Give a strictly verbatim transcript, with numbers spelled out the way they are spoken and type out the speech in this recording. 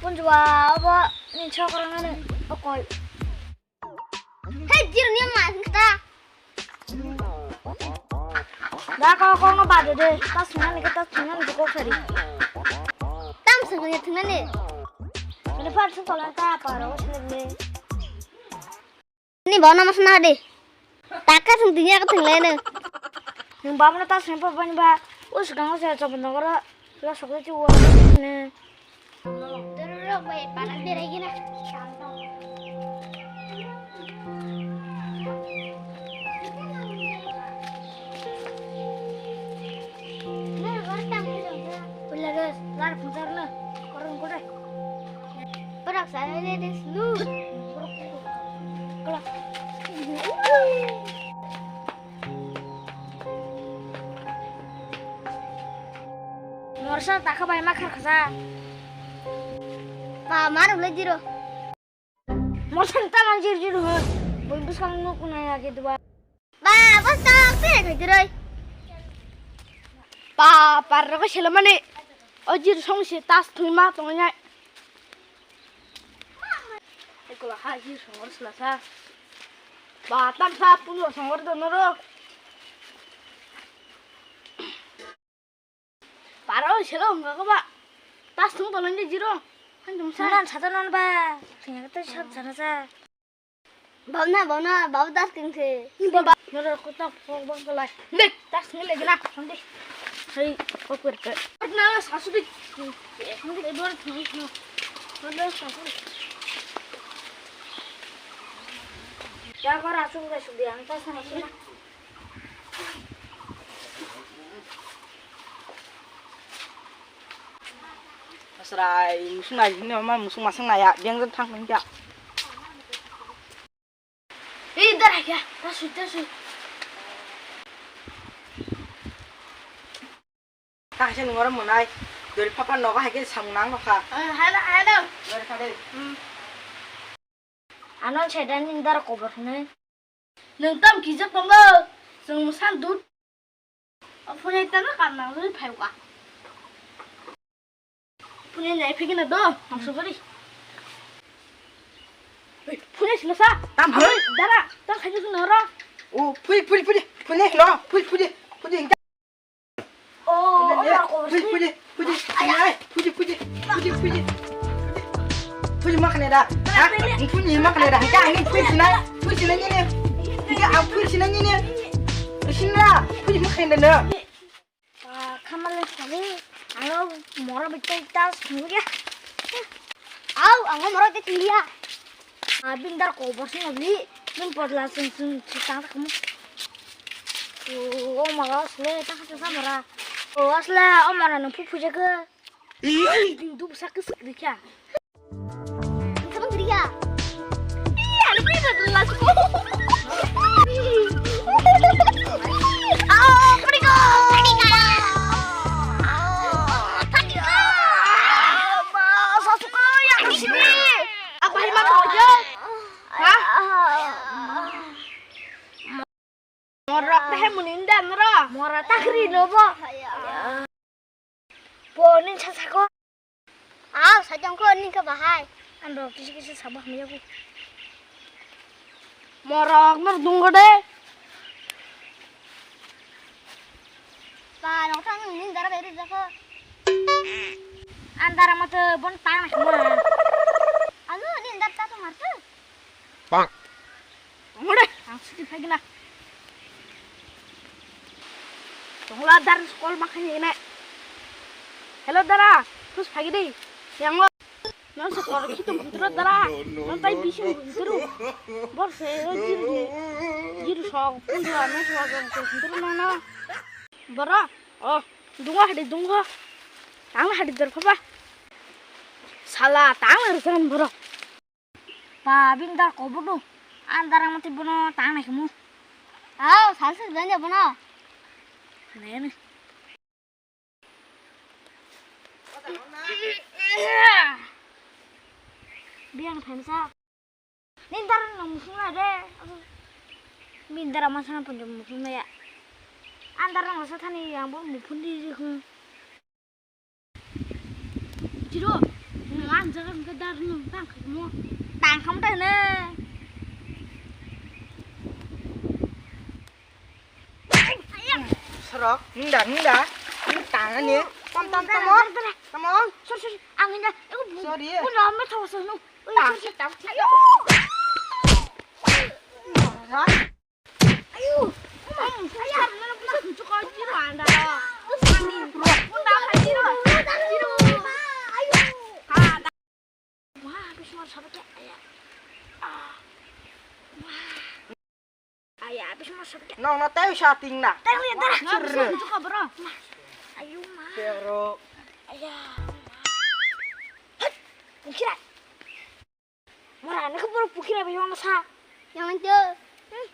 Punjwa obo ni chokra ngani okol. Hei, jiro ni ma sing kata. Da kau kau no bade de, ta singani ke ta singani ke kau sari. Tam singani thingani. Ini par sing kola ta paro sini. Ni bana mas na de. Taka thung tinya ka thung lene. Nung baba na ta sing pa bani ba. Us gang se chop nogoro. Lo sok le chu wa ne. Dorok bai para berai gina. Ulagas lar putar na. Korong kore. Parak saya le des lu. Morsa takha bai ma kharkha sa. Pa mar ulai jiro. Morsa ta man jir jir ho. Boi bwskang no kunai age dua. Ba bas ta se khai diroi. Pa par ro sela mane. O jir song se tas thung ma tong nai. Ekla ha jir songor sela sa. Ba tam sa puno songor do noro. Paro selo hwnga khe ba. Tas thung tolong je jiro. Han jum sa. Nan sa to nan ba. Thengya to sab sana sa. Bau na, bau na, bau das king se. Ba ba. Noro ko ta phok bang ko lai. Ne, tas ni le gina. Sandi. Hai, ko per ke. Na sa su di. Sandi le dor thung no. Noro sa su. Ya ko ra su ga su di ang tas na su na. Asrai, musung nai hini ma musung masang naya, biang jang thang nang ja. Ei, dar ya, ta sui, ta sui. Ta kaisa nungora monai, dori papa nogo hai ke samung nang nokha. Eh, hello, hello. Dori kha de. Hmm. Ano sedan indar kobor hwnwi. Nwng tam kijak tongo, chwng mwsang dud. O phunai tano kam nang jagwi phai kha. Phunai nai phigina do, hamso gari. Phunai sila sa. Tam hai. Dara, tam khai jagwi nang ro. O phui phui phui phui no phui phui phui. Oh, phuji, phuji, phuji, phuji, phuji, phuji, phuji, phuji. Phuji ma khane da. Ha? Phuji ma khane da. Hingke ang phuji na, phuji na nini. Hingke ang phuji na nini. Sini da, phuji ma khane da. Khamale sari, ang mora bitai tas nungya. Au, ang mora bitai nungya. Ah, bini dar kobor sini bini, bini podla sung sung sitang tak kamu. Oh, oh, maga sele tak tak sama ra. Oh, asla, oh, mana nung pupu jaga. Ih, ding tu besar ke sekali kya? Kamu geriya. Iya, lebih betul lah. Oh, pergi kau. Pergi kau. Pergi kau. Sasuke yang di sini. Apa yang mau aja? Hah? Morok teh muni nda noro. Mora takri no bo. Bo nin sa sako. Aw, sajang ko nin ka bahai. Ando kisi kisi sabah miya ko. Morok nor dungo de. Pa nong thang nin dara beri jako. Andara mate bon tang na kama. Anu nin dar ta tu martu. Bang. Tongole, ang suti phagina. Tongla dar call makhani ene. Hello dara, kus phagidi. Yango. Non se kor khitum hintro dara. Non tai bising hintro. Bor se jiru ni. Jiru song. Pundua non se wajo hintro nono. Bora. Oh, dungo hadi dungo. Tang hadi dor phaba. Sala tang rjan bora. Ba, bini dar kobor do. Ang dar ang mati bono tang nai khamu. Aw, salsa bini bono. Nai ni. Biang thaimsa. Nini dar nang musung na de. Bini dar ama sana punjab musung na ya. Ang dar nang sa thani yang bo muphun di ji khung. Jiro, nang a Ang jaga hwnkhe dar nung tang khaimo. Tang khamu ta hwno. Sorok, nung da, nung da. Nung tang ani. Tam, tam, tam, oh. Tam, oh. Sorry, sorry. Ang ini, aku bu-, Sorry, ya. Bu lama tau sanu. Oi, Tang, sorry. Tang. Ayo. Hah? Ayo. Ayo. Ayo. Ayo. Ayo. Wah, habis mau sampai kayak, ayo. Ah. Wah. Ayo, habis mau sampai kayak. Nong no tei sa ting na. Tang lihat dah. Sir. Habis mau suka, bro. Ayo, ma. Pero. Ayo. Hei, pukira. Mora, nak baru pukira bayong sa. Yang itu. Hmm.